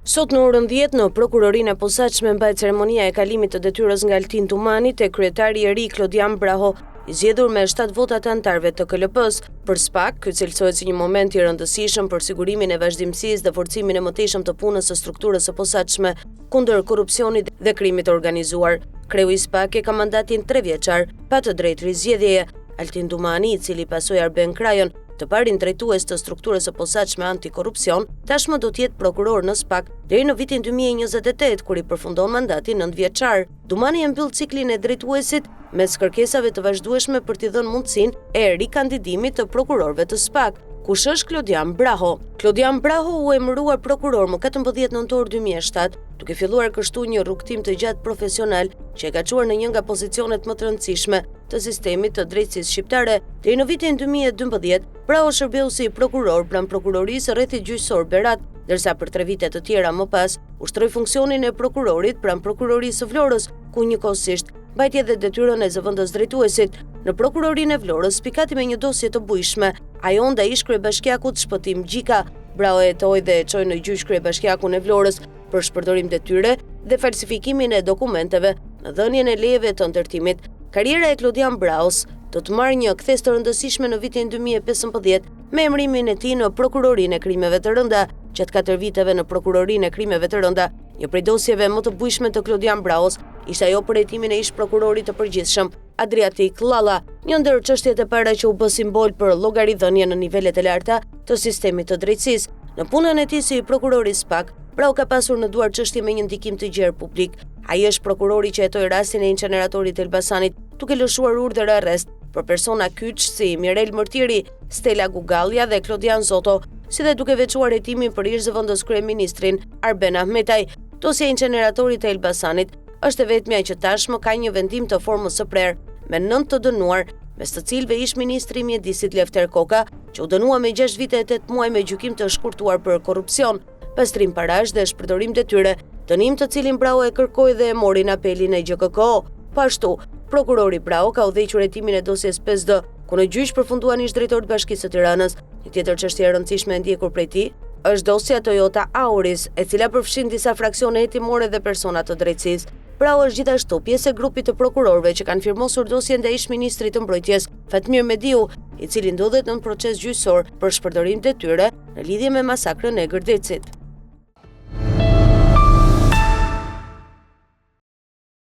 Sot në orën 10 në Prokurorinë e Posaçme mbahet ceremonia e kalimit të detyrës nga Altin Dumani te kryetari i ri Klodian Braho, i zgjedhur me 7 vota të anëtarëve të KLP-së. Për SPAK, ky cilësohet si një moment i rëndësishëm për sigurimin e vazhdimësisë dhe forcimin e mëtejshëm të punës së strukturës së posaçme kundër korrupsionit dhe krimit të organizuar. Kreu i SPAK e ka mandatin 3 vjeçar, pa të drejtë rizgjedhjeje. Altin Dumani, i cili pasoi Arben Krajën, të parin drejtues të strukturës së posaçme antikorrupsion, tashmë do të jetë prokuror në SPAK deri në vitin 2028, kur i përfundon mandati 9 vjeçar. Dumani e mbyll ciklin e drejtuesit mes kërkesave të vazhdueshme për t'i dhënë mundësinë e rikandidimit të prokurorëve të SPAK. Kush është Klodian Braho? Klodian Braho u emërua prokuror më 14 nëntor 2007, duke filluar kështu një rrugëtim të gjatë profesional që e ka çuar në një nga pozicionet më të rëndësishme të sistemit të drejtësisë shqiptare. Deri në vitin 2012, Braho shërbeu si prokuror pranë prokurorisë së rrethit gjyqësor Berat, ndërsa për 3 vite të tjera më pas ushtroi funksionin e prokurorit pranë prokurorisë së Vlorës, ku njëkohësisht mbajti edhe detyrën e zëvendës drejtuesit. Në prokurorinë e Vlorës spikati me një dosje të bujshme, ajo ndaj ish kryebashkiakut Shpëtim Gjika. Braho hetoi dhe e çoi në gjyq kryebashkiakun e Vlorës për shpërdorim detyre dhe falsifikimin e dokumenteve në dhënien e lejeve të ndërtimit. Karriera e Klodian Brahos do të marrë një kthesë të rëndësishme në vitin 2015 me emërimin e tij në Prokurorinë e Krimeve të Rënda. Gjatë 4 viteve në Prokurorinë e Krimeve të Rënda, një prej dosjeve më të bujshme të Klodian Brahos ishte ajo për hetimin e ish prokurorit të përgjithshëm, Adriatik Llalla, një ndër çështjet e para që u bë simbol për llogaridhënie në nivelet e larta të sistemit të drejtësisë. Në punën e tij si prokuror i SPAK, Braho ka pasur në duar çështje me një ndikim të gjerë publik. Ai është prokurori që hetoi rastin e inceneratorit të Elbasanit, duke lëshuar urdhër arrest për persona kyç si Mirel Mërtiri, Stela Gugallja dhe Klodian Zoto, si dhe duke veçuar hetimin për ish zëvendës kryeministrin Arben Ahmetaj. Dosja e inceneratorit të Elbasanit është e vetmja që tashmë ka një vendim të formës së prerë me 9 të dënuar, mes të cilëve ish ministri i Mjedisit Lefter Koka, që u dënua me 6 vite e 8 muaj me gjykim të shkurtuar për korrupsion, pastrim parash dhe shpërdorim detyre, dënim të cilin Braho e kërkoi dhe e mori në apelin e GJKKO. Po ashtu, prokurori Braho ka udhëhequr hetimin e dosjes 5D, ku në gjyq përfunduan ish drejtorë të Bashkisë së Tiranës. Një tjetër çështje e rëndësishme e ndjekur prej tij është dosja Toyota Auris, e cila përfshin disa fraksione hetimore dhe persona të drejtësisë. Braho është gjithashtu pjesë e grupit të prokurorëve që kanë firmosur dosjen ndaj ish ministrit të Mbrojtjes, Fatmir Mediu, i cili ndodhet në proces gjyqësor për shpërdorim detyre në lidhje me masakrën e Gërdecit.